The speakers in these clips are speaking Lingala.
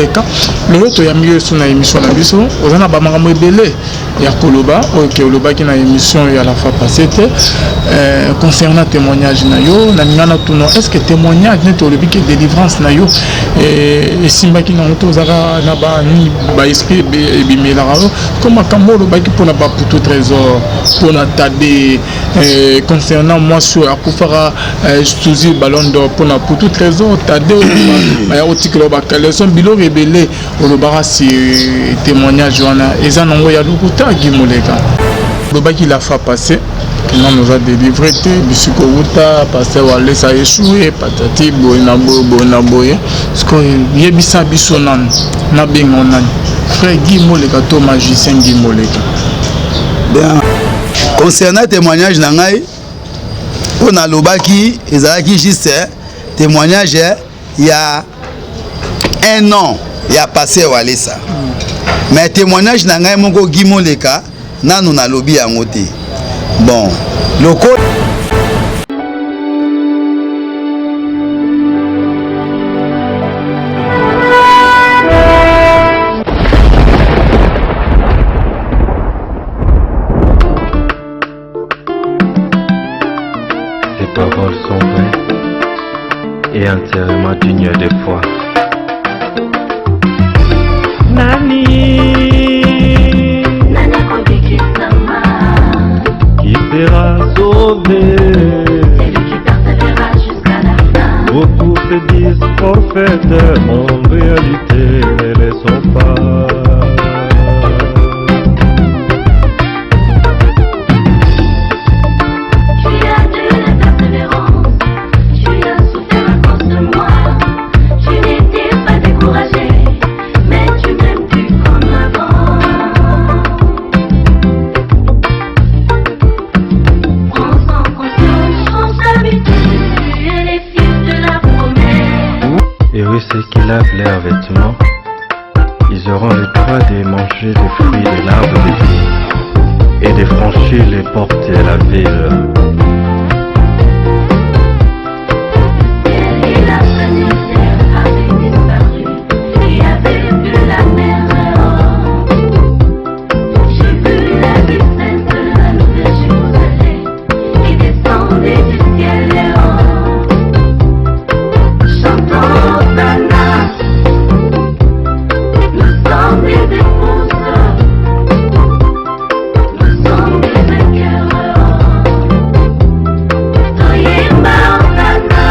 Moleka. Lelo toyambi yo esu na émission na biso, oza na ba makambo ebele ya koloba oyo ke olobaki na émission ya la fois passée te concernant témoignage na yo. Nalinga natuna, est ce que témoignage neti olobi ke délivrance na yo esimbaki nango te, ozalaka na banini, baesprit ebimelaka yo ko makambo olobaki mpona baputu trésor, mpona tade, concernant mwasi oyo akufaka, Suzi Ballon d'Or, mpona putu trésor, tade oyo baya kotikela bakaleson, biloko ebele olobaka, si témoignage wana eza nango ya lokuta? Guy Moleka, olobaki la fois passée nano oza délivré te, bisika owuta, pasteur Walesa échoué, patati boye na boye, boye na boye. Sikoyo yebisa biso nanu, nabenga nani, frère Guy Moleka to magicien Guy Moleka? Bien, concernant témoignage na ngai mpo nalobaki, ezalaki juste témoignage ya un an ya pasteur Walesa, mais témoignage na ngai moko Guy Moleka nanu nalobi yango te. Bon, lokola Ces paroles sont vraies et entièrement dignes de foi. Nani qui sera sauvé? Celui qui persévérera jusqu'à la fin. Beaucoup se disent prophètes, en réalité ne le sont pas. Tu as de la persévérance, tu as souffert à cause de moi. Tu n'étais pas découragé, mais tu m'aimes plus comme avant. Prends-en conscience, change d'habitude, tu es les fils de la promesse. Heureux ceux qui lavent leurs vêtements, ils auront le droit de manger des fruits de l'arbre de vie et de franchir les portes de la ville. Ciel et la terre avaient disparu, il y avait plus la mer. J'ai vu la ville sainte, la nouvelle Jérusalem, qui descendait du ciel. Chantons Hosanna, nous sommes des épouses, nous sommes des vainqueurs. Toyemba Hosanna,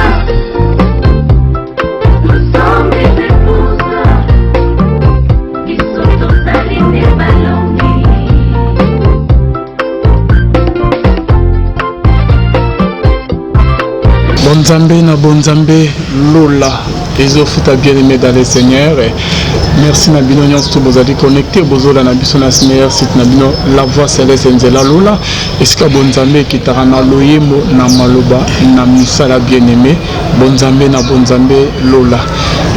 nous sommes des épouses, biso tozali nde balongi. Bonzambe na bonzambe, lola ezofuta. Bien aimé dans le Seigneur, merci na bino nyonso to bozali connecté, bozola na biso na meilleur site na bino, La Voix Céleste, nzela lola, esika bonzambe ekitaka na loyembo, na maloba, na misala. Bien aimé, bonzambe na bonzambe, lola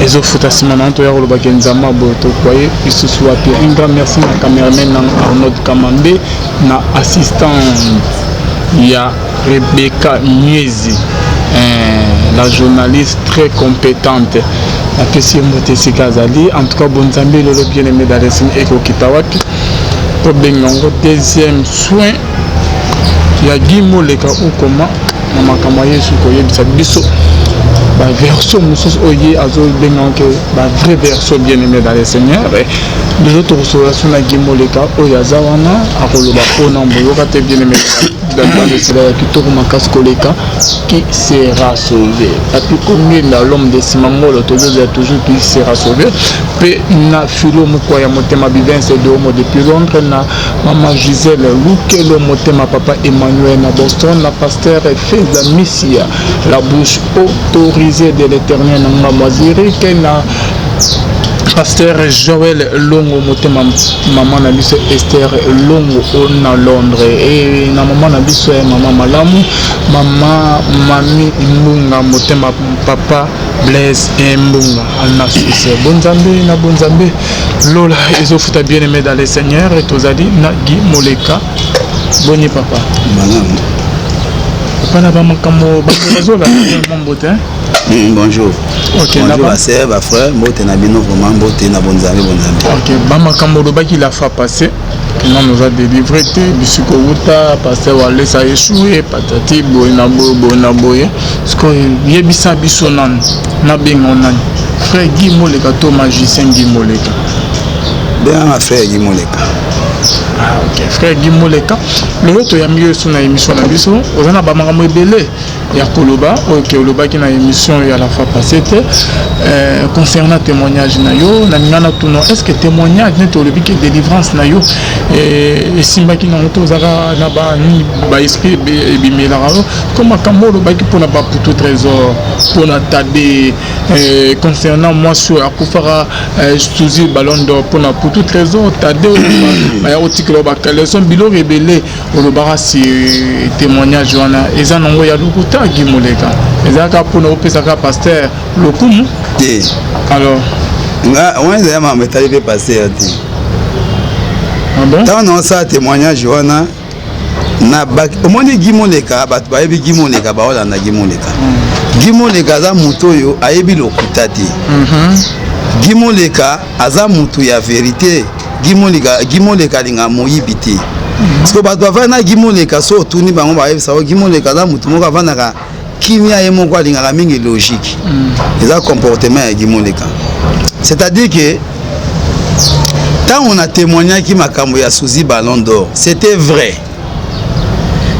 ezofuta. Nsima na toya kolobaki nzambe boye, tokwaye lisusu wapi? Un grand merci na cameraman na Arnaud Kamambe, na assistant ya Rebecca Miezi, la journaliste très compétente. Napesi ye mbote esika azali. En tout cas, bonzambe lelo, bien aimé dans le Seigneur, ekokita wapi? Tobenga yango deuxième soin ya Guy Moleka okoma na makambo ya Yesu, koyebisa biso baversion mosusu oyo ye azobenga ke bavrai version. Bien aimé dans le Seigneur, lelo tokosolola so na Guy Moleka oyo aza wana, akoloba mpona boyoka te. Bien aimé dans le Seigneur, ya kitoko makasi koleka, qui sera sauvé? Papi Kongenda, l'homme de Simangolo, tozozela toujours qui sera sauvé. Mpe na filo moko ya motema, Bivince Domo depuis Londres, na mama Gisèle Lukelo motema, papa Emmanuel na Boston, na pasteur Feza Misia, la bouche autorisée de l'Éternel na ngambo ya Zurich, na pasteur Joël Longo motema, mama na biso Esther Longo na Londres, e na mama na biso ya mama malamu, mama Mami Mbunga motema, papa Blaise Mbunga na Suisse. Bonzambe na bonzambe, lola ezofuta. Bien aimé dans le Seigneur, tozali na Guy Moleka. Boni papa? Malamu. Papa, na bamakambo bato bazolanda mambo te. Bonjour. Ok, bonjour ba sœur, ba frère, mbote na bino vraiment, mbote na bonzambe, bonzambe. Ok, ba makambo olobaki la fois passée nano oza délivré te, bisika owuta, pasteur Walesa échoué, patati boye na boye boye na boye. Sikoyo yebisa biso nanu, nabenga nani, frère Guy Moleka to magicien Guy Moleka? Benga frère Guy Moleka. Ah, ok, frère Guy Moleka, lelo toyambi yo so na émission na biso, oza na bamakambo ebele ya koloba oyo ke olobaki na émission ya la fois passée te concernant témoignage na yo. Nalinga natuna, est ce que témoignage neti olobi ke délivrance na yo esimbaki nango te, ozalaka na banini, baesprit ebimelaka yo, ko makambo olobaki mpona baputu Trésor, mpona Tade, concernant mwasi oyo akufaka, Suzi Ballon d'Or, mpona Putu Trésor, Tade oyo baya kotikela bacaleçon, biloko ebele olobaka, si témoignage wana eza nango ya lokuta, Guy Moleka, ezalaka mpona opesaka pasteur lokumu? Te. Alors? Nga wana ezali makambo etali mpe pasteur te. Ah bon? Ntango naosala témoignage wana na omoni Guy Moleka, bato bayebi Guy Moleka, baolanda Guy Moleka. Guy Moleka aza moto oyo ayebi lokuta te. Guy Moleka aza motu ya vérité. Guy Moleka, Guy Moleka alingaka moyibi te, parce que bato bavandi na Guy Moleka, so otuni bango, bayebisa o Guy Moleka aza motu moko avandaka kimia, ye moko alingaka mingi logique. Eza comportement ya Guy Moleka, c'est-à-dire que ntango na témoignaki makambo ya Suzi Ballon d'Or, c'était vrai.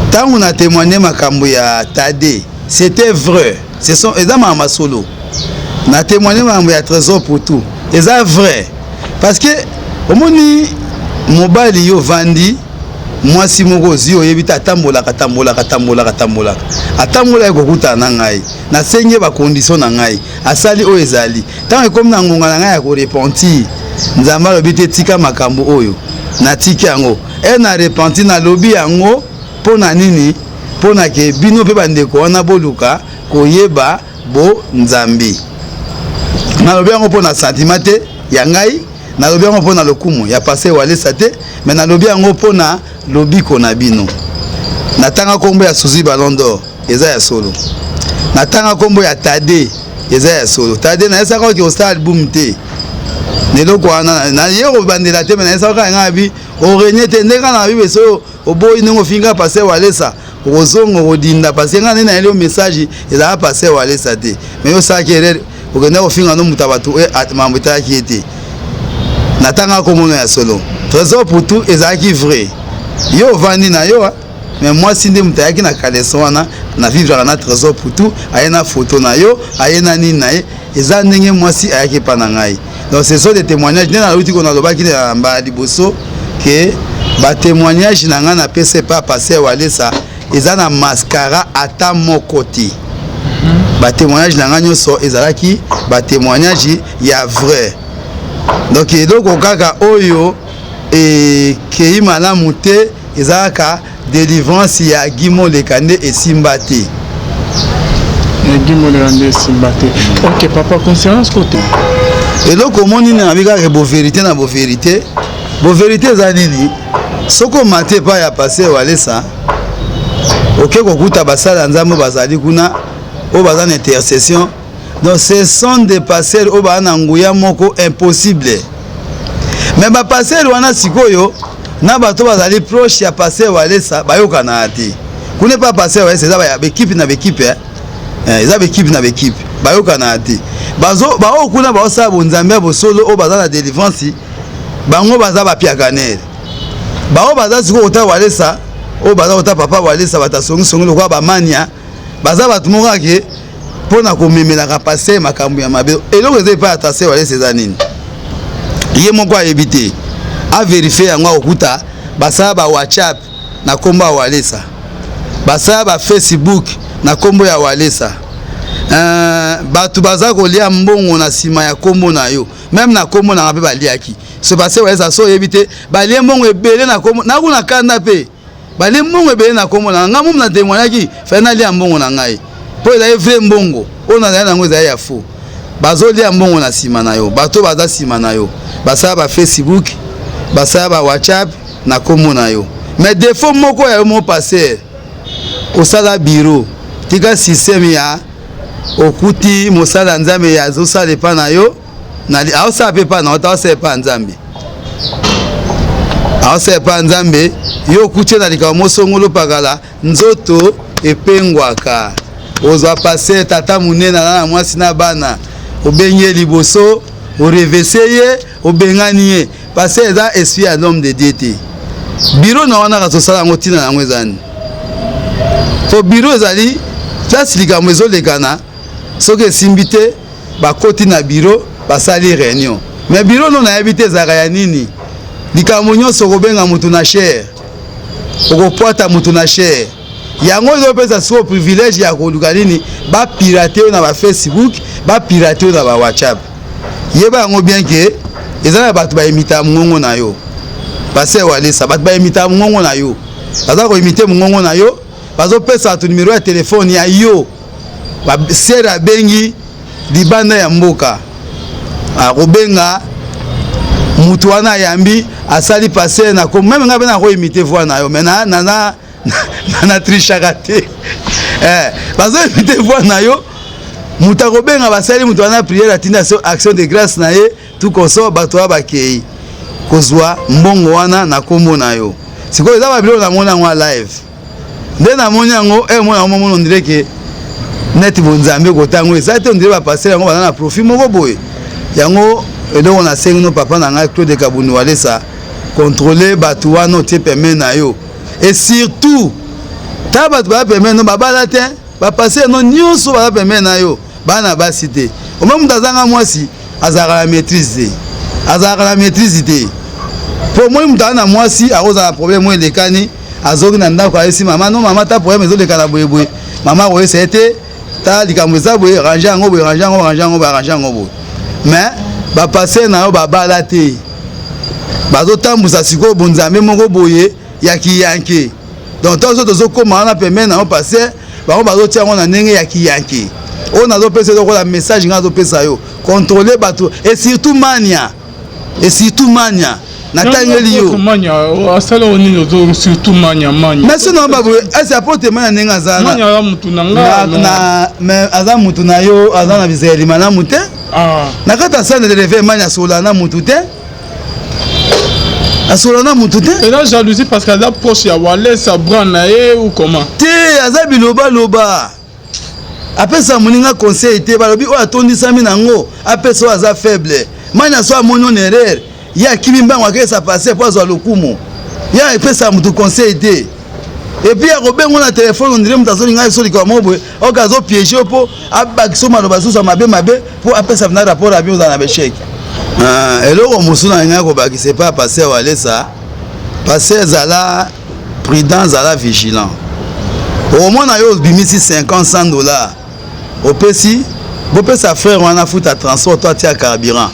Ntango na témoigne makambo ya Tade, c'était vrai. Ce sont eza makambo ya solo. Na témoigne makambo ya Trésor pour tout, eza vrai, parce que omoni mobali, yo ovandi, mwasi moko ozwi, oyebi te, atambolaka, atambolaka, atambolaka, atambolaka, atambolaki kokutana na ngai, nasengi ye bacondition na ngai, asali oyo ezali. Ntango ekomi na ngonga na ngai ya korepentir, Nzambe alobi te, tika makambo oyo, natiki yango e na repentir. Nalobi yango mpo na nini? Mpo na ke bino mpe bandeko wana boluka koyeba bo Nzambe. Nalobi yango mpo na sentiment te ya ngai, nalobi yango mpo na lokumu ya pasteur Walesa te, mais nalobi yango mpo na lobiko na bino. Natanga nkombo ya Suzi Ballon d'Or, eza ya solo. Natanga nkombo ya Tade, eza ya solo. Tade, nayesaka oke kosala album te na eloko wana, naye kobandela te, mais nayesaka kaka ngai abi orenye te ndenge na bible. So oboyi ndenge ofinga pasteur Walesa, okozonga okodinda, parce que ngai nde nayeli yo message, ezalaka pasteur Walesa te, mais yo osalaki erreur, okenda kofinga no moto ya bato, mambo etalaki ye te. Natanga komona ya solo, Trésor pour tout ezalaki vrai. Yo ovandi na yo, mais mwasi nde moto ayaki na caleçon wana na vivraka na Trésor pour tout, aye na photo na yo, aye na nini na ye, eza ndenge mwasi ayaki epa na ngai. Donc ce sont des témoignages nde naluti ko nalobaki na mbala liboso ke batémoignage na ngai napesa epa pasteur Walesa eza na mascara ata moko te. Batémoignage na ngai nyonso ezalaki batémoignage ya vrai. Donc eloko kaka oyo ekei malamu te, eza kaka délivrance ya Guy Moleka nde esimba te. Guy Moleka nde esimba te. Ok papa, concernant ce côté. Eloko omoni nini, nabi kaka bovérité na bovérité. Bovérité eza nini? Soki omate epai ya pasteur Walesa, oke kokuta basali ya Nzambe bazali kuna, oyo baza na intercession. Donc ce sont des pasteurs oyo baza na nguya moko impossible, mais bapasteurs wana sikoyo na bato bazali proche ya pasteur Walesa bayokanaka te. Kuna epa pasteur Walesa eza baéquipe na baéquipe, eza baéquipe na baéquipe, bayokanaka te. Baoyo kuna baosala bonzambe ya bosolo, oyo baza na délivrance, bango baza bapiakanere. Baoyo baza sikoyo kota Walesa, oyo baza kota papa Walesa, bato asongisongi lokola bamania, baza bato moko ake mpo na komemelaka pasteur makambo ya mabe. Eloko eza epai ya pasteur Walesa eza nini? Ye moko ayebi te, avérifier yango, akokuta basala ba WhatsApp na nkombo ya Walesa, basala ba Facebook na nkombo ya Walesa. Bato baza kolia mbongo na nsima ya nkombo na yo, même na nkombo nanga mpe baliaki. So pasteur Walesa, so oyebi te, balie mbongo ebele na nkombo nakuna kanda, mpe balie mbongo ebele na nkombo na nga. Momu na témoignaki, fai nalia mbongo na ngai mpo ezali vrai mbongo oyo nazali nango, ezali ya faux. Bazolia mbongo na nsima na yo. Bato baza nsima na yo basala ba Facebook, basala ba WhatsApp na nkombo na yo. Mais défaut moko ya yo mo pasteur, osala bureau, tika système ya Okuti mosala ya Nzambe azosala epa na yo, aosala mpe epa na yo, aosala epa ya Nzambe, aosala epa ya Nzambe. Yo okuti ye na likambo mosongolo pakala, nzoto epengwaka. Ozwa pasteur tata monene aza na mwasi na bana, obengi ye liboso, orevese ye, obengani ye. Pasteur eza esprit ya l'homme de Dieu te. Bureau na wana kasosala yango, ntina na yango eza nini? Po bureau ezali place likambo ezolekana. Soki esimbi te, bakoti na bureau, basali réunion. Mais bureau no nayebi te ezalaka ya nini. Likambo nyonso okobenga motu na chaire, okopwata motu na chaire. Yango ezopesa sikoyo privilège ya koluka nini? Bapirate yo na bafacebook, bapirate yo na bawhatsapp. Yeba yango bien ke eza na bato baimita mongongo na yo. Pasteur Walesa, bato baimita mongongo na yo, baza koimite mongongo na yo, bazopesa bato numero ya telefone ya yo. Sere abengi libanda ya mboka, akobenga mutu wana, ayambi, asali pasteur na ko meme. Ngai mpe nakoimite voix na yo, mais na na na na trichaka te. Bazoimite voix na yo, moto akobenga, basali moto wana prière, atindi action de grâce na ye, tout consort. Bato wana bakei kozwa mbongo wana na nkombo na yo. Sikoyo eza babiloko namoni yango ya live nde namoni yango. Mona yango, momona on dirait ke neti bonzambe kotango eza te. On dirait bapasteur yango baza na profit moko boye. Yango eloko nasengi no, papa na ngai Claude Kabundu Walesa, contrôle bato wana otie pembeni na yo. Et surtout ta bato baya pembeni no, babala te. Bapasteur no nyonso baza pembeni na yo, bana basi te. Omoi moto azanga mwasi azalaka na maîtrise te, azalaka na maîtrise te. Po omoni moto aza na mwasi, akozala na problème oyo elekani, azoki na ndako, ayesi mama: "No mama, ta problème ezoleka na boyeboye." Mama akoyesa ye te: "Ta likambo eza boye, range yango boye, range yango, range yango boye, range yango boye." Mais bapasteur na yo babala te, bazotambusa sikoyo bonzambe moko boye ya kiyanke. Donc ntango so tozokóma wana pembeni na yo pasteur, bango bazotia yango na ndenge ya kiyanke. Oyo nazopesa lokola message ngai azopesa yo, contrôler bato, et surtout mania, et surtout mania natangeli yo. Mania asala oyo nini? Ozo surtout mania, mania. Mais soki na boye esi apote mania ndenge aza. Mania aza mutu na nga. Na mais aza mutu na yo, aza na bizaleli malamu te. Na kati ya centre de réveil, mania asola na mutu te, asola na mutu te. Eza jalousie parce que aza proche ya Walesa, bran na ye, ou comment? Te, aza bilobaloba, apesa moninga conseil te. Balobi oyo atondisami nango apesa oyo aza faible. Mani so amoni on erreur, ye akimi mbango, akesa pasteur po azwa lokumu. Ye apesa motu conseil te. Et puis akobengo na telefone, on dirait moto azolinga so likambo moko boye, oke azopiéger yo mpo abakisa maloba susu ya mabe mabe mpo apesa na rapport ya bien, ozala na besheke. Eloko mosusu na ngai kobakisa epa pasteur Walesa, pasteur, ezala prudent, zala vigilant. Okomona yo obimisi 50, 100 $, opesi, bopesa frère wana futa transport to atia carburant.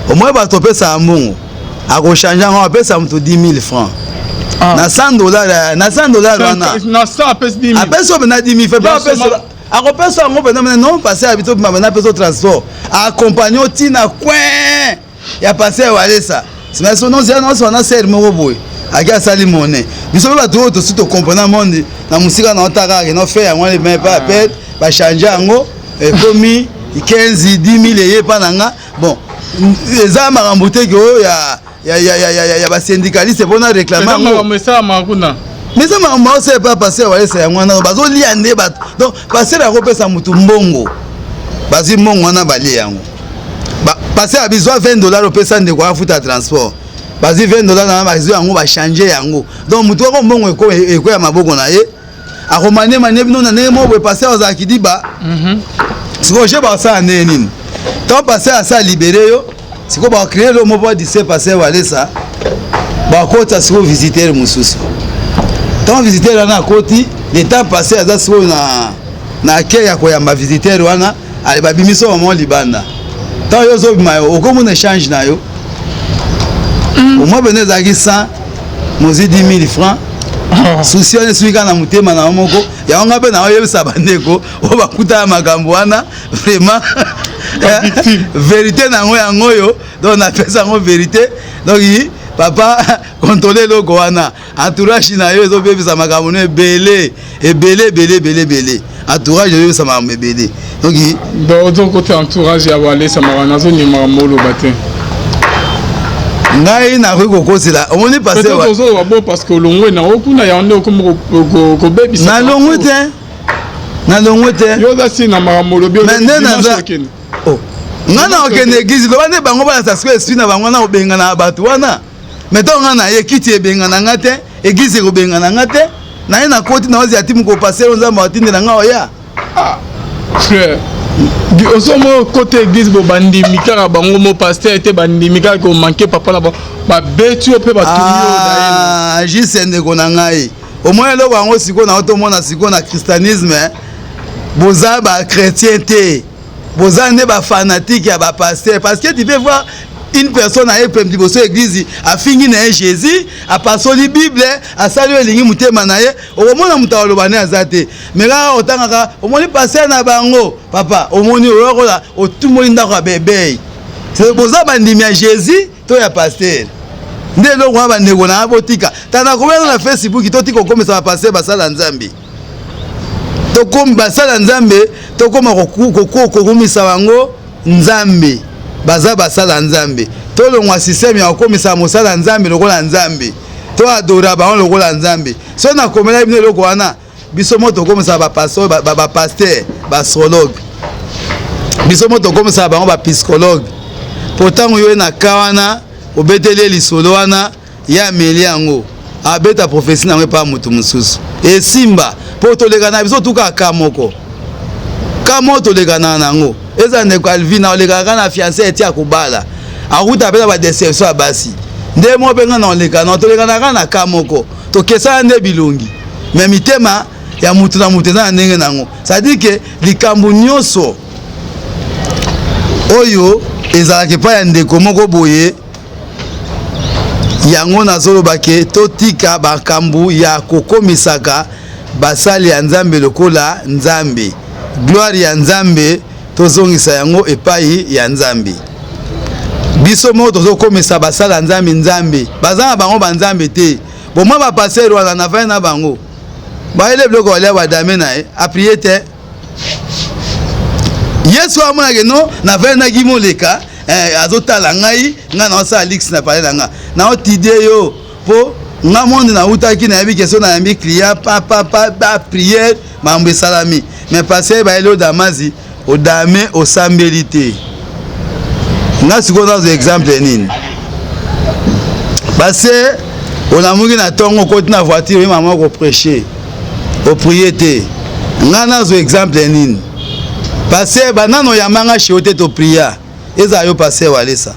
Omoi bato opesaka mbongo, akochange yango, apesa moto 10 000 francs. Na 100 $, na 100 $ wana. Na 100 apesi 10 000. Apesi oyo mpena 10 000 fe, akopesa yango mpena mena non pasteur abi tobima mpena, apesa transport, accompagne otina coin ya pasteur Walesa. Sima so non zela nyonso wana, sere moko boye aki asali mone. Biso mpe bato oyo tosi tocomprendre monde na mosika na otaka kaka no fe yango wana, mais pas appel, bachange yango, ekomi 15, 10 000 eye epa na nga. Bon, eza makambo te ke oyo ya basyndicaliste mpona réclame yango. Makambo esalamaka kuna. Mais eza makambo aosala epa pasteur Walesa. Yango wana bazolia nde bato. Donc pasteur akopesa motu mbongo, bazwi mbongo wana, balie yango. Pasteur abizwa 20 $, opesa ndeko afuta transport, bazwi 20 $ na bazwi yango, bachange yango. Donc motu wako mbongo ekoya maboko na ye, akomanie bino na ndenge moko boye. Pasteur azalaki diba. Sikoyo je basala ndenge nini? Ntango pasteur asa libéré yo, sikoyo bacréer lo moko badise pasteur Walesa, bakota sikoyo visiteur mosusu. Ntango visiteur wana akoti, le temps passé aza sikoyo na accueil ya koyamba visiteur wana, ale babimisi mama libanda. Ntango yo ozobima, yo okomona échange na yo omoi pene ezalaki 100, mozwi 10 000 francs. Susi wana esuki kaka na motema na yo moko. Yango nga mpe naoyebisa bandeko oyo bakutaka makambo wana, vraiment vérité na yango, yango oyo. Donc napesa yango vérité. Donc Papa, contrôle eloko wana. Entourage na yo ezobebisa makambo no ebele ebele ebele ebele ebele. Entourage ezobebisa makambo ebele. Donc donc ozokota entourage ya Walesa, makambo nazondima makambo oloba te. Ngai nakoki kokosela, omoni pasteur ozoloba bo parce que olongwe na okuna yango nde okomi kobebisa. Nalongwe te, nalongwe te. Yo oza si na makambo olobi. Mais nde naza, oh. Nga na okende église, loba nde bango balasa sikoyo esprit na bango wana kobengana na bato wana. Mais ntango nga na ye, kiti ebengana nga te, église ekobengana nga te. Naye nakoti na ozi ati mokopasero, Nzambe atindela nga oya. Ah, frère, ozomona kote église bo bandimi kaka bango mo pasteur te, bandimi kaka komanke papa na bango, babeti yo mpe batumi yo. Ah, juste ndeko na ngai, omoni eloko yango sikoyo na otomona sikoyo na christianisme, boza bachrétien te, boza nde bafanatique ya bapasteur. Parce que tu peux voir une personne aye pembe liboso église, afingi na ye Jésus, apasoli Bible, asali oyo elingi motema na ye. Okomona moto akoloba nde aza te, mais kaka otangaka, omoni pasteur na bango. Papa, omoni oyokola otumoli ndako ya bebei. Boza bandimi ya Jésus to ya pasteur? Nde eloko wana, bandeko na botika tana komela na Facebook. Totika kokomisa bapasteur basala Nzambe. Tokomi basala Nzambe, tokóma kokumisa bango Nzambe. Baza basala Nzambe. Tolongwa système ya kokomisa mosala Nzambe lokola Nzambe, to adora bango lokola Nzambe. So nakomela bino eloko wana, biso mo tokomisaka bapasteur, bapasteur baastrologue, biso mo tokomisaka bango bapsychologue. Po ntango yo ye na ka wana, obeteli ye lisolo wana, ye ameli yango, abeta prophétie na yango epa moto mosusu, esimba. Mpo toleka na biso tuka ka moko, ka moko tolekana na yango. Eza ndeko Alvin, olekaka kaka na fiancé eti akobala, akuta mpe na badéception ya basi. Nde moko mpe ngai na olekana, tolekana kaka na ka moko. Tokesana nde bilongi, mais mitema ya mutu na mutu eza na ndenge nango. C'est-à-dire que likambo nyonso oyo ezalaka epai ya ndeko moko boye, yango nazoloba ke totika makambo ya kokomisaka basali ya Nzambe lokola Nzambe. Gloire ya Nzambe, tozongisa yango epai ya Nzambe. Biso moko tozokomisa basali ya Nzambe Nzambe, baza na bango banzambe te. Bomwa bapasteur wana navai na bango, bayele biloko balia, badame na ye aprie te. Yesu amonake no navandaki moleka, azotala ngai, ngai naosala lix na pale na nga, naotidie yo mpo nga monde nautaki, nayebi ke so nayambi client papapa ba prière, makambo esalami. Mais pasteur bayeli odamazi odame, osambeli te. Nga sikoyo nazwa exemple nini? Pasteur, olamuki na ntongo, okoti na voiture, oyi mama koprêche, oprie te. Nga nazwa exemple nini? Pasteur, banano oyambanga sheo te, topria ezala yo. Pasteur Walesa,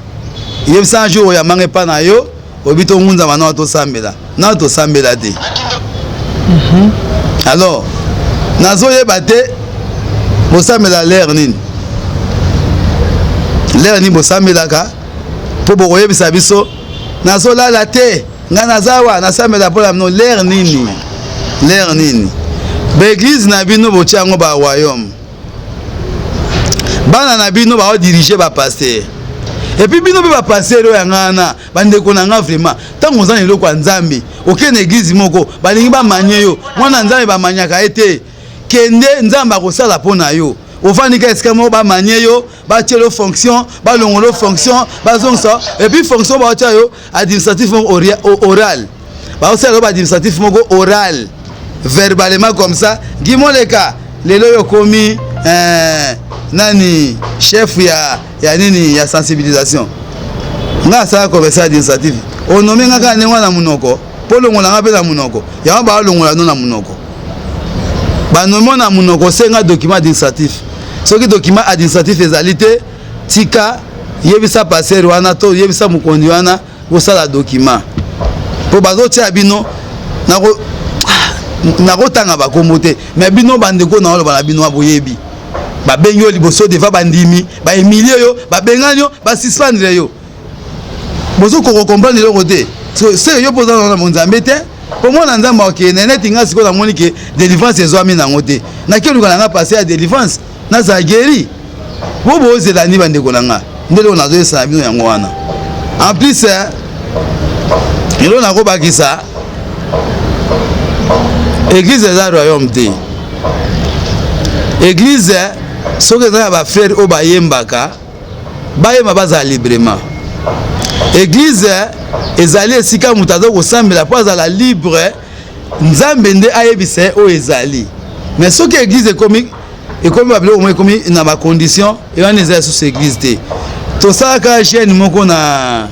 yebisa un jour oyambanga epa na yo, oyebi tongunzama nao, tosambela nao, tosambela te. Alors nazoyeba te bosambela l'heure nini, l'heure nini bosambelaka, mpo bokoyebisa biso nazolala te, ngai naza awa nasambela mpo na bino. L'heure nini, l'heure nini? Baéglise na bino botia yango baroyaume, bana na bino baodirige bapasteur, et puis bino mpe bapasteur oyo yanga wana. Bandeko na nga, vraiment, ntango oza na eloko ya Nzambe, okende na église moko, balingi bamanye yo. Mwana Nzambe bamanyaka ye te. Kende, Nzambe akosala mpo na yo. Ofandi ka esika moko, bamanye yo, batiela yo fonction, balongola yo fonction, bazongisa. Et puis fonction baotia yo administratif moko oral, baosala yo baadministratif moko oral, verbalement comme ça. Gimoleka lelo oyo okomi nani, chef ya nini, ya sensibilisation. Nga asala commercial administratif, onome nga kaka ndenge wana na monoko, mpo longola nga mpe na monoko yango, baalongola no na monoko, banome na monoko. Osenga document administratif, soki document administratif ezali te, tika, yebisa pasteur wana to yebisa mokonzi wana, bosala document mpo bazotia bino. Nakotanga bakombo te, mais bino bandeko na oloba na bino, boyebi. Babengi yo liboso devant bandimi, bahumilie yo, babengani yo, basuspendre yo. Bozokoka comprendre eloko te. Seke yo mpo oza na monzambe te, mpo mwana Nzambe akende neti nga. Sikoyo namoni ke délivrance ezwami nango te, nakeluka na nga passe ya délivrance, nazala guéri. Bo bozela ni bandeko na nga, nde eloko nazoyesana bino yango wana. En plus, Lelo nakobakisa, église eza royaume te. Église soki eza na bafrère oyo bayembaka, bayemba, bazala librement. Église ezali esika moto aza kosambela mpo azala libre, Nzambe nde ayebisa ye oyo ezali. Mais soki église ekomi babiloko moko, ekomi na bacondition wana, eza lisusu église te. Tosalaka jeûne moko na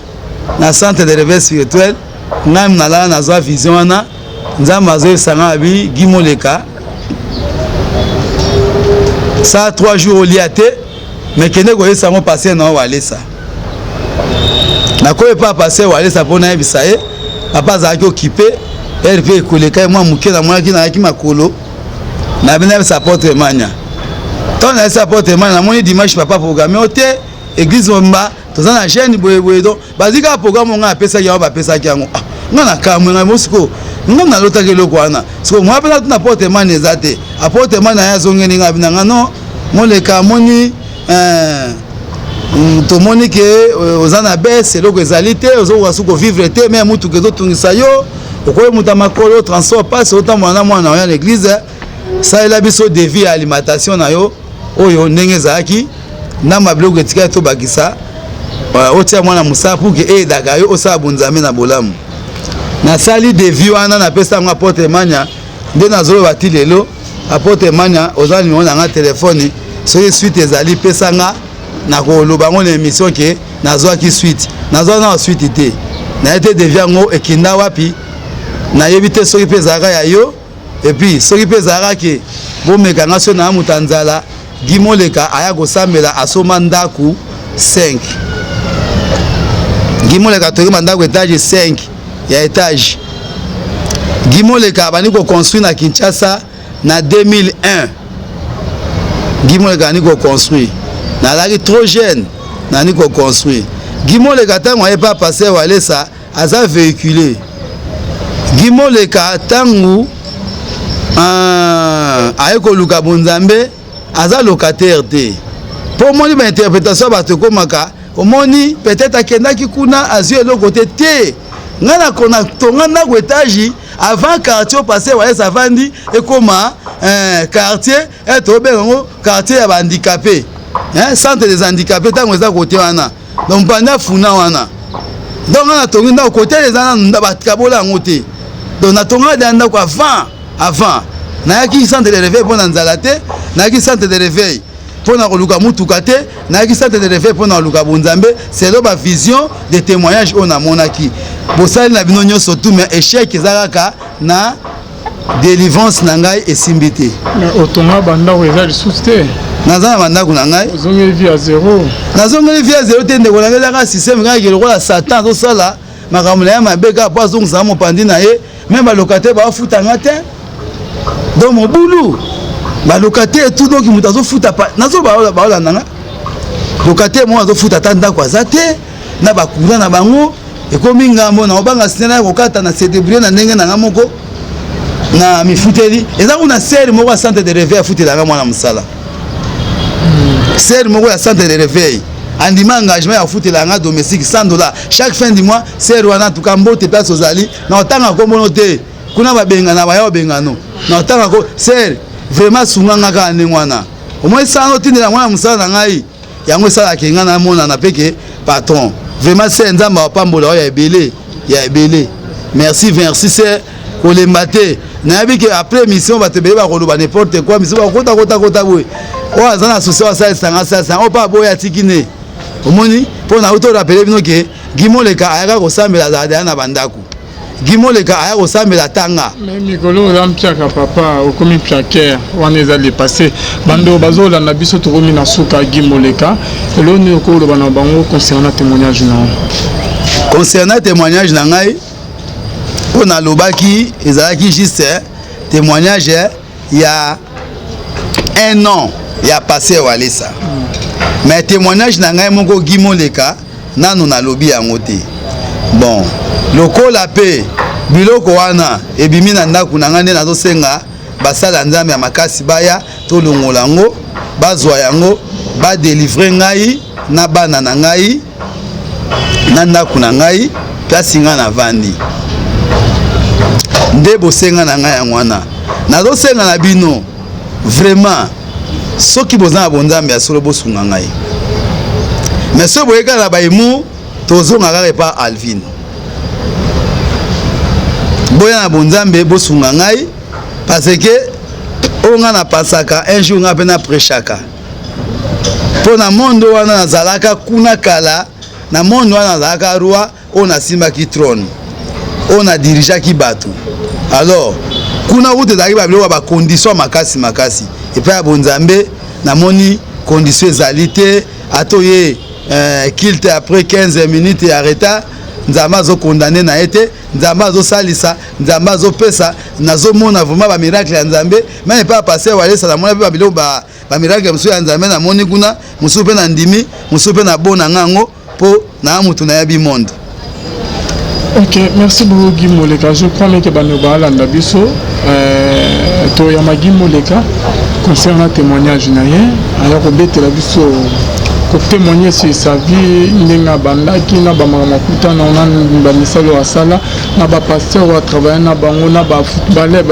centre de réveil spirituel. Ngai nalala, nazwa vision wana, Nzambe azoyebisa ngai abi: "Guy Moleka, sa 3 jours olia te, mais kende koyebisa yango pasteur na yo Walesa." Nakoyi epa pasteur Walesa mpo nayebisa ye. Papa azalaki occupé, heure mpe ekoleka ye mwa moke. Namonaki nayaki makolo, nabi nayebisa apôtre Mania. Ntango nayebisa apôtre Mania, namoni dimanche papa programme o te, église mobimba toza na jeûne boyeboye. Donc bazwi kaka programme ngai apesaki yango, bapesaki yango. Ah, ngai na kamwe, ngai mo sikoyo ngai nalotaki eloko wana. Sikoyo mwa mpenza tuna apôtre Mania, eza te apôtre Mania ye azongeli ngai na ngai: "Non, Moleka, amoni tomoni ke oza na bese, eloko ezali te, ozokoka su kovivre te, me mutuka ezotungisa yo, okoyi moto ya makolo, transport passe, otambola na mwana oya na église. Salela biso devis ya alimentation na yo oyo ndenge ezalaki ndambo ya biloko etikali, tobakisa, otia mwana mosala pour que eyedaka yo osala bonzambe na bolamu." Nasali devis wana, napesa yango apôtre Mania. Nde nazoloba ti lelo, apôtre Mania, oza numéro na nga telefone, soki suite ezali, pesa nga, nakoloba yango na émission ke nazwaki suite. Nazwa na suite te, naye te devis yango ekenda wapi, nayebi te. Soki mpe ezalaka ya yo, et puis soki mpe ezalaka ke bomeka nga, so na moto ya nzala, Guy Moleka aya kosambela, asomba ndako 5. Guy Moleka toyeba ndako étage 5 ya étage. Guy Moleka abandi koconstruire na Kinshasa na 2001. Guy Moleka abandi koconstruire, nazalaki trop jeune, nandi koconstruire. Guy Moleka ntango aye pa pasteur Walesa, aza véhiculé. Guy Moleka ntango aye koluka bonzambe, aza locataire te. Mpo omoni bainterprétation ya bato ekomaka, omoni peut-être akendaki kuna, azwi eloko te. Te, ngai natonga ndako étage avant quartier oyo pasteur Walesa avandi ekoma quartier tobenga yango quartier ya bahandicapé, centre des handicapés. Ntango eza kote wana, donc mpanda funa wana, donc ngai natongi ndako kote eza nanu bakabola yango te. Donc natongaka deya ndako avant. Nayaki centre de réveil mpo na nzala te, nayaki centre de réveil mpo na koluka mutuka te, nayaki centre de réveil mpo na koluka bonzambe selon bavision de témoignage oyo namonaki. Bosali na bino nyonso tu, mais échec eza kaka na délivrance na ngai, esimbi te. Otonga bandako eza lisusu te? Naza na bandako na ngai. Ozongeli vie ya zéro. Nazongeli vie ya zéro te, ndeko na ngai. Ezaka système kaka lokola Satan azosala makambo na ye mabe kaka mpo azongisaka mopandi na ye. Me balocataire baafutanga te, donc mobulu balocataire tout. Donc moto azofuta, nazo baolanda nga, locataire moko azofuta ata ndako aza te na bacourant na bango, ekomi ngambo na obanga sina ya kokata na se débrouiller na ndenge na nga moko na mifuteli. Eza kuna sœur moko ya centre de réveil afutelanga mwana mosala. Sœur moko ya centre de réveil andima engagement ya kofutela nga domestique 100 $ chaque fin du mois. Sœur wana, en tout cas mbote place ozali, na otanga kombono te, kuna babengana baya babengano, na otanga ko. Sœur, vraiment sunganga kaka ndenge wana, omoi sana otindela mwana mosala na ngai, yango esalaka ngai namonana mpe ke patron. Vraiment sœur, Nzambe apambola oyo ya ebele ya ebele. Merci, merci sœur, kolemba te. Nayebi ke après émission bato ebele bakoloba n'importe quoi, miso bakota kota kota boye. Oyo aza na souci, oyo asalisanga, asalisanga. Oyo mpe aboya, atiki ne. Omoni mpo na uti orappeler bino ke Guy Moleka ayaka kosambela, azala deya na bandako. Guy Moleka aya kosambela tanga. Mais mikolo oza mpiaka, papa, okomi mpiaker wana, eza le passé. Bando bazolanda biso, tokomi na suka. Guy Moleka, eloko nini okoloba na bango concernant témoignage na yo? Concernant témoignage na ngai, mpo nalobaki ezalaki juste témoignage ya un an ya passé Walesa. Mais témoignage na ngai moko Guy Moleka, nanu nalobi yango te. Bon, lokola mpe biloko wana ebimi na ndako na ngai, nde nazosenga basala Nzambe ya makasi baya tolongola yango, bazwa yango, badélivrer ngai na bana na ngai na ndako na ngai. Place nga navandi nde bosenga na ngai yango wana. Nazosenga na bino vraiment, soki boza na bonzambe ya solo, bosunga ngai. Mais soki boye kaka na bahumour, tozonga kaka epa Alvin. Boya na bonzambe, bosunga ngai, parce que oyo ngai napasaka, un jour ngai mpe naprêchaka mpo na monde wana. Nazalaka kuna kala na monde wana, nazalaka roi oyo nasimbaki trône, oyo nadirigeaki bato. Alors kuna kuta ezalaki babiloko ya bacondition makasi makasi. Epai ya bonzambe, namoni condition ezali te. Ata oye culte, après 15 minutes ya retard, Nzambe azocondamner na ye te. Nzambe azosalisa, Nzambe azopesa. Nazomona vraiment bamiracle ya Nzambe. Même epai ya pasteur Walesa, namona mpe babiloko, bamiracle mosusu ya Nzambe. Namoni kuna mosusu mpe na ndimi, mosusu mpe nabona nga yango, mpo naa motu nayebi monde. Ok, merci beaucoup Guy Moleka. Je crois que bano balanda biso toyamba Guy Moleka concernant témoignage na ye, aya kobetela biso, kotémoigner sur sa vie, ndenge abandaki na bamakambo akutana na bamisala oyo asala na bapasteur oyo atravaille na bango, na bafootballeur.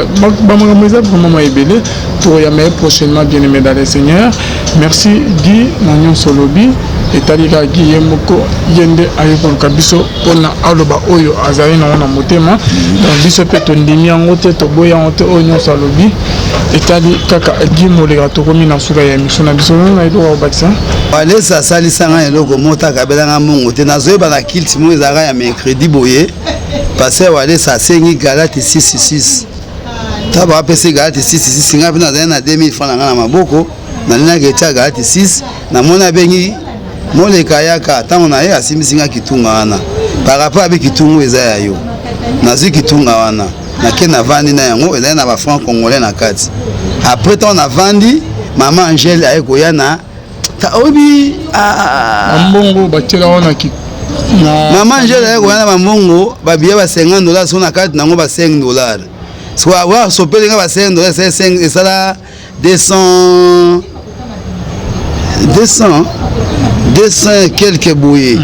Bamakambo eza vraiment ma ebele. Tokoyamba ye prochainement, bien aimé dans le Seigneur. Merci Guy na nyonso olobi. Etali kaka Guy ye moko, ye nde aye koluka biso mpona aloba oyo azali nango na motema. Donc biso mpe tondimi yango te, toboyi yango te. Oyo nyonso alobi etali kaka Guy Moleka. Tokomi na suka ya émission na biso. Na eloko ya kobakisa? Walesa asalisanga eloko moko te, akabelanga mbongo te. Nazoyeba na culte moko ezalaka ya mercredi boye, pasteur Walesa asengi Galate 66. Ta bapesi Galate 66, ngai mpe nazali na 2000 franc na ngai na maboko, nalingaki etia Galate 6. Namoni abengi Moleka, yaka. Ntango na ye asimbisi nga kitunga wana par rapport abi kitunga eza ya yo. Nazwi kitunga wana, nake navandi na yango, ezali na bafranc congolais na kati. Après, ntango navandi, mama Angele aye koya na oyebi. Mbongo batiela wana? Mama Angele aye koya na bambongo, babillet ba 50 dollar, so na kati nango ba 5 dollar. So asopeli nga ba 5 dollar, esala 200, 200, 200 et quelque boye,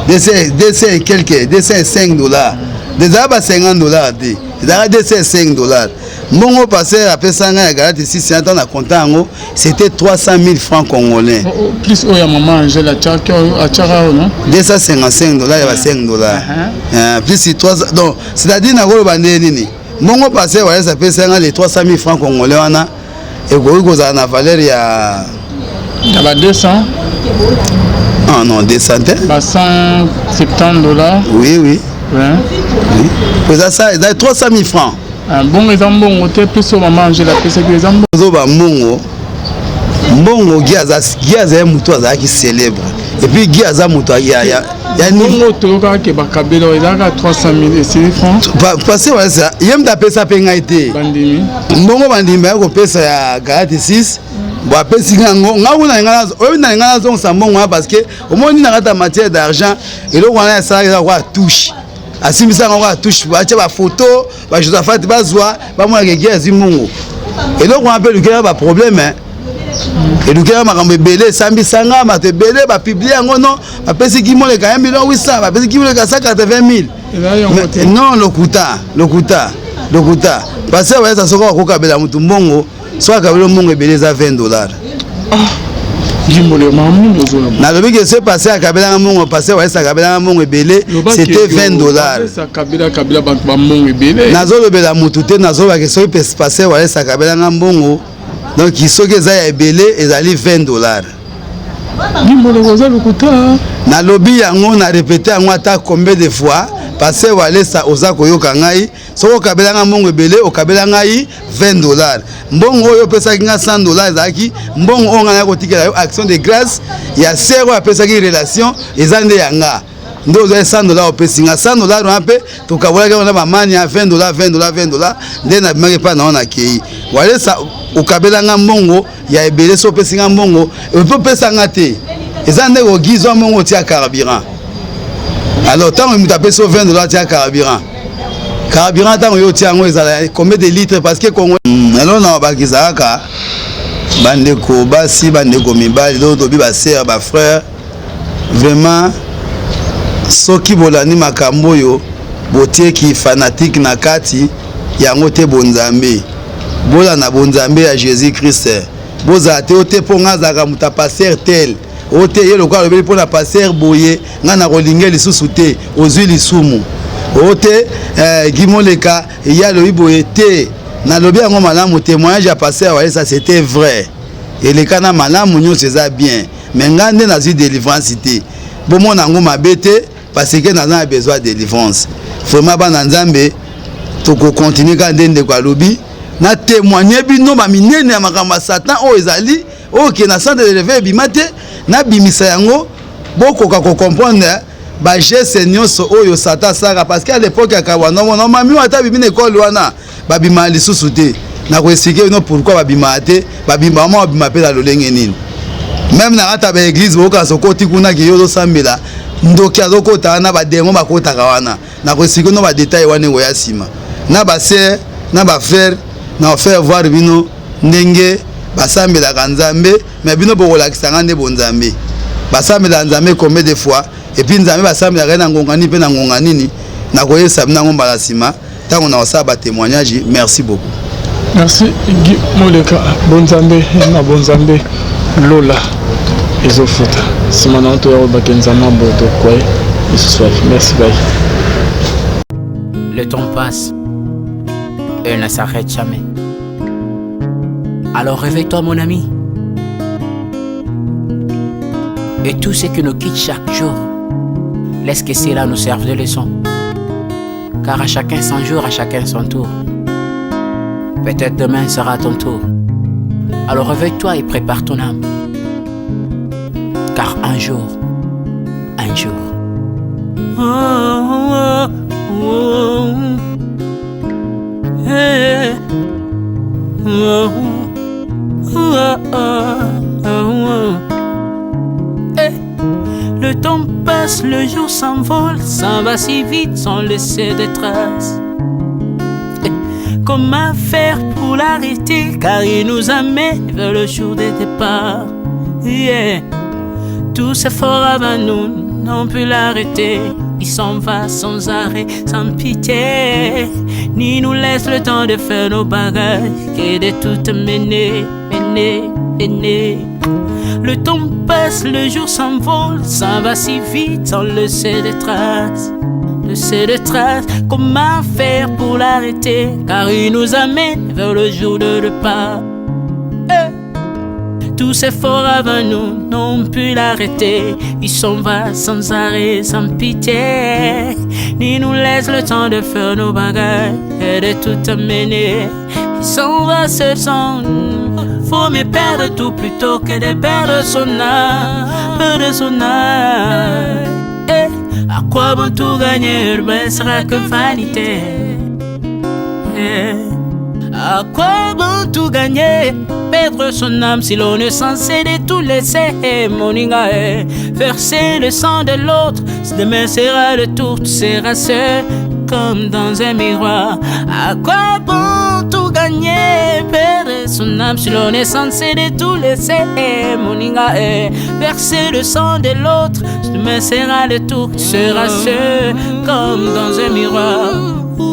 200, 200 et quelque, 205 dollars. Ezala ba 50 dollars te, ezalaka 205 dollars. Mbongo pasteur apesa ngai ya Galate 6, ntango na compte yango, c'était 300 000 francs congolais. Plus oyo ya mama Angèle atiaka oyo, non? 255 dollars ya ba 5 dollars plus 3. Donc c'est-à-dire nakoloba nde nini? Mbongo pasteur Walesa apesa ngai, les 300 000 francs congolais wana, ekoki kozala na valeur ya Ya ba 200. Ah non, 200 te. Ba 170 dollars. Oui. Oui, eza ça, eza 300 000 francs. Bongo eza mbongo te, plus oyo mama Angele apesaki, eza mbongo. Ozoba mbongo, mbongo. Guy aza, Guy azali motu azalaki célèbre, et puis Guy aza moto ya Mbongo toyokaka ke bakabela ezalaka 300 000 esili franc. Parce que ye moto apesa mpe ngai te. Bandimi. Mbongo bandimi baya kopesa ya Galate 6 bo, apesi nga yango. Nga kuna oyebi na nga nazongisa mbongo wana, parce que omoni na kati ya matière d'argent, eloko wana esalaki eza kwa touche, asimbisaka yango ya touche, batia bafoto, bajosaphat bazwa, bamonaka Guy azwi mbongo. Eloko wana mpe elukela baproblème, elukela makambo ebele, esambisanga bato ebele, bapublier yango. Non, bapesi Guy Moleka 1 million 800, bapesi Guy Moleka 180 000. Non, lokuta, lokuta, lokuta. Parce que bayesa, soki akokabela motu mbongo, soki akabela mbongo ebele, eza 20 dollars. Nalobi ke se passe akabelanga mbongo, passe Walesa akabelanga mbongo ebele, c'était 20 dollars. Nazolobela motu te, nazolobake soki passe Walesa akabelanga mbongo, donc soki eza ya ebele, ezali 20 dollars. Oza lokuta. Nalobi yango, na répété yango ata combien de fois. Parce Walesa, oza koyoka ngai, soki okabelanga mbongo ebele, okabela ngai 20 dollars. Mbongo oyo opesaki nga, 100 dollars, ezalaki mbongo oyo ngai naya kotikela yo action de grâce ya sœur oyo apesaki relation. Eza nde ya nga nde ozwaki 100 dollars. Opesi nga 100 dollars wana mpe tokabolaki yango na bamani ya 20 dollars, 20 dollars, 20 dollars. Nde nabimaki epai na yo, nakei. Walesa, okabela nga mbongo ya ebele, so opesi nga mbongo epe opesa nga te, eza nde kogizwa mbongo otia carburant. Alors ntango moto apesi yo 20 dollars, tia carburant, carburant ntango yo otia yango, ezala combien de litres? Parce que Congo, alors na bakisa kaka bandeko basi, bandeko mibali, to tobi basœur, bafrère, vraiment. Soki bolandi makambo oyo botie ki fanatique na kati yango te bonzambe. Bolanda bonzambe ya Jesus Christ. Bozala te o te mpo nga azalaka moto ya pasteur tel, o te ye lokola alobeli mpo na pasteur boye nga nakolinga ye lisusu te, ozwi lisumu. O te eh, Guy Moleka ye alobi boye te. Nalobi yango malamu, témoignage ya pasteur Walesa c'était vrai. Elekana malamu, nyonso eza bien. Mais nga nde nazwi delivrance te. Bomona yango mabe te parce que naza na besoin ya delivrance. Vraiment bana Nzambe toko continuer kaka nde ndeko alobi na témoigner bino ba minene ya makambo ya Satan oyo ezali oyo ke na centre de réveil ebima te, nabimisa yango bokoka ko comprendre ba geste nyonso oyo Satan asalaka parce que à l'époque ya Kabwa normalement ata bimi na école wana babimaka lisusu te. Nako expliquer bino pourquoi babimaka te, babimaka mwa babima mpe na lolenge nini. Même na kati ya ba église boyoka soki okoti kuna ke yo ozosambela ndoki azokota wana, ba démon bakotaka wana. Nako expliquer bino ba détail wana ekoya nsima na ba sœur na ba frère, na faire voir bino ndenge basambelaka Nzambe, mais bino bokolakisa nga nde bonzambe. Basambelaka Nzambe combien de fois et puis Nzambe basambelaka ye na ngonga nini mpe na ngonga nini. Nakoyebisa bino yango mbala nsima ntango na kosala ba témoignage. Merci beaucoup. Merci Guy Moleka. Bonzambe na bonzambe lola ezofuta nsima na oto ya kobake nzambe boto kwaye lisusu. Merci, bye. Le temps passe et ne s'arrête jamais. Alors réveille-toi mon ami. Et tout ce qui nous quitte chaque jour, laisse que cela nous serve de leçon. Car à chacun son jour, à chacun son tour. Peut-être demain sera ton tour. Alors réveille-toi et prépare ton âme. Car un jour, un jour. Oh. Hey. Oh. Hey. Le temps passe, le jour s'envole, s'en va si vite sans laisser de traces. Hey. Comment faire pour l'arrêter, car il nous amène vers le jour des départs. Yeah. Tous ces forts avant nous n'ont pu l'arrêter. Il s'en va sans arrêt, sans pitié, ni nous laisse le temps de faire nos bagages et de tout mener, mener, mener. Le temps passe, le jour s'envole, s'en va si vite sans laisser de traces. Laisser de traces, comment faire pour l'arrêter, car il nous amène vers le jour de départ. Hey. Tous ces forts avant nous n'ont pu l'arrêter. Il s'en va sans arrêt, sans pitié, ni nous laisse le temps de faire nos bagages et de tout amener. Il s'en va seul sans. Faut mieux perdre tout plutôt que de perdre son âme, perdre son âme. Eh, à quoi bon tout gagner, mais sera que vanité. Eh, à quoi bon tout gagner, perdre son âme si l'on est censé de tout laisser, moninga, eh. Verser le sang de l'autre, demain sera le tour, tu seras seul comme dans un miroir. À quoi bon tout gagner, perdre son âme si l'on est censé de tout laisser, moninga, eh. Verser le sang de l'autre, demain sera le tour, tu seras seul comme dans un miroir.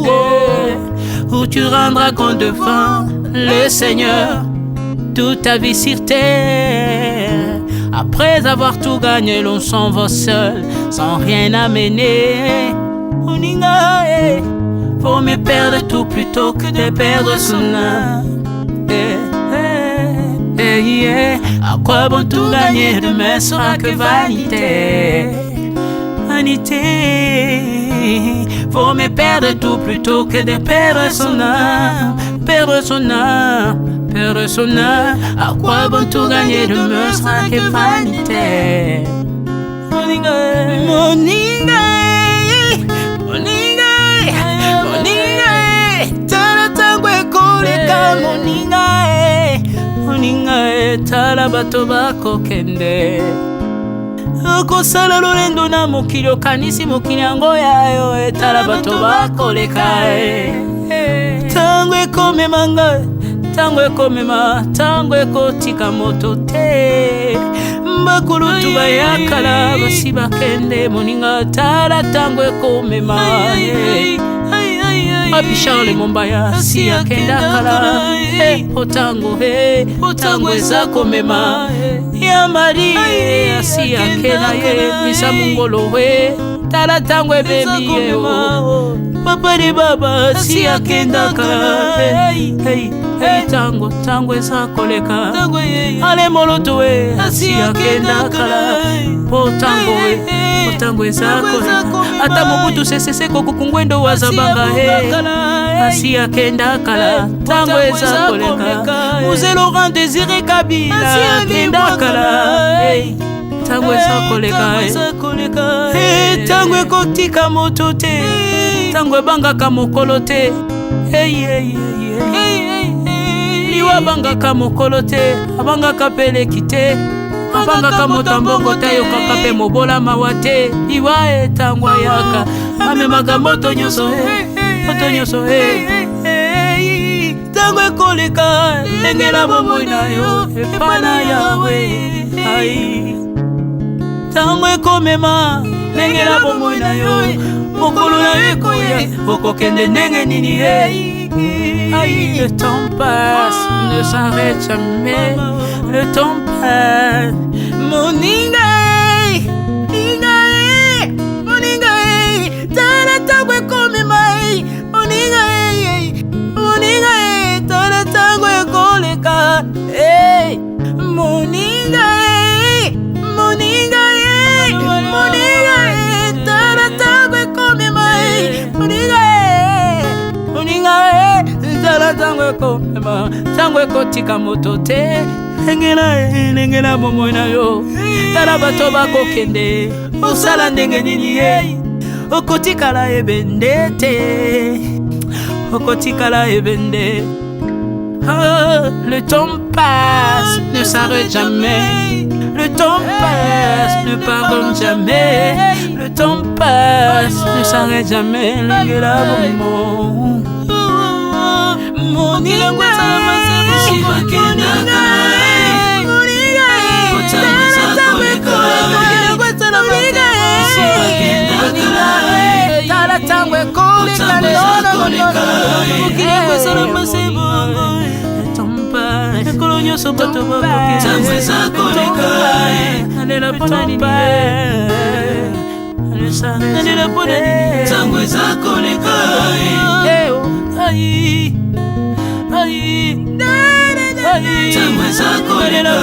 Eh, où tu rendras compte devant le Seigneur toute ta vie sur terre. Après avoir tout gagné, l'on s'en va seul, sans rien amener. Moninga, eh, vaut mieux perdre tout plutôt que de perdre son âme. Eh, eh, eh, yeah. À quoi bon tout gagner, demain sera que vanité. Vanité. Vaut mieux perdre tout plutôt que de perdre son âme. Perdre son âme, perdre son âme. À quoi bon tout gagner, demain sera que vanité. Moninga, moninga, moninga, moninga, tala tango ekoleka, moninga, moninga, tala bato bakokende. Okosala lolendo na mokili, okanisi mokili yango ya yo, etala bato bakoleka. Ntango ekomema ngai, ntango ekomema, ntango ekotika moto te. Bakulutu baya kala basi bakende, moninga tala ntango ekomema. Papi Charles Mombaya si akenda kala, po ntango ntango eza komema. Ya Marie asi akenda ye, misa mongolo we, tala ntango ebemi ye. Papa de baba si akenda kala, ntango ntango eza koleka. Ale moloto we asi akenda kala, po ntango we, po ntango eza koleka. Ata Mobutu Sese Seko Kuku Ngwendo wazabanga he asi akenda kala, ntango eza koleka. Mzee Laurent Désiré Kabila akenda kala, ntango eza koleka. Ntango ekotika moto te, ntango ebangaka mokolo te. Liwa abangaka mokolo te, abangaka peleki te, abangaka moto ya mbongo te, ayokaka mpe mobola mawa te. Liwa etango ayaka amemaka moto nyonso, moto nyonso. Ntango ekoleka, lengela bomoi na yo epa na Yawe. Ai, ntango ekomema, lengela bomoi na yo, mokolo na yo ekoya, okokende ndenge nini? Aïe, le temps passe, ne s'arrête jamais. Le temps passe. Moninga, moninga, moninga, tala ntango ekomema. Moninga, moninga, tala ntango ekoleka. Moninga, moninga, moninga, tala ntango ekomema. Moninga, moninga, tala ntango ekomema. Ntango ekotika moto te, lengela, lengela bomoi na yo. Tala bato bakokende, osala ndenge nini ye? Okotikala ebende te, okotikala ebende. Oh, le temps passe, ne s'arrête jamais. Le temps passe, ne pardonne jamais. Le temps passe, ne s'arrête jamais. Lengela bomoi. Moninga, tala ntango ekoleka, mokili ekosala mase bongo, ekolo nyonso bato bakokenalela mpona nini? Nalela mpona nini? Ntango eza koleka. Ai, ai, Ntango eza koleka.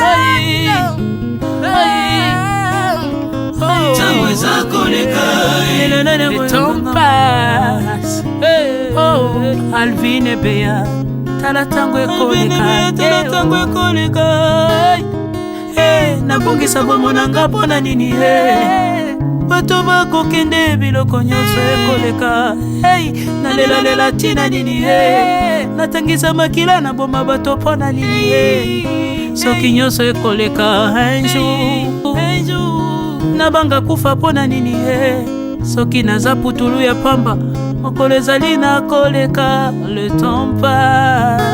Ai, ai. Ntango eza koleka. Le temps passe. Oh, Alvin Ebeya, tala ntango ekoleka, tala ntango ekoleka. Nabongisa bomoi na nga mpona nini? Bato bakokende, biloko nyonso ekoleka. Nalelalela ntina nini? Natangisa makila, naboma bato mpona nini, soki nyonso ekoleka un jour? Nabanga kufa mpona nini, soki naza putulu ya pamba? Mokolo ezali na koleka. Le temps passe.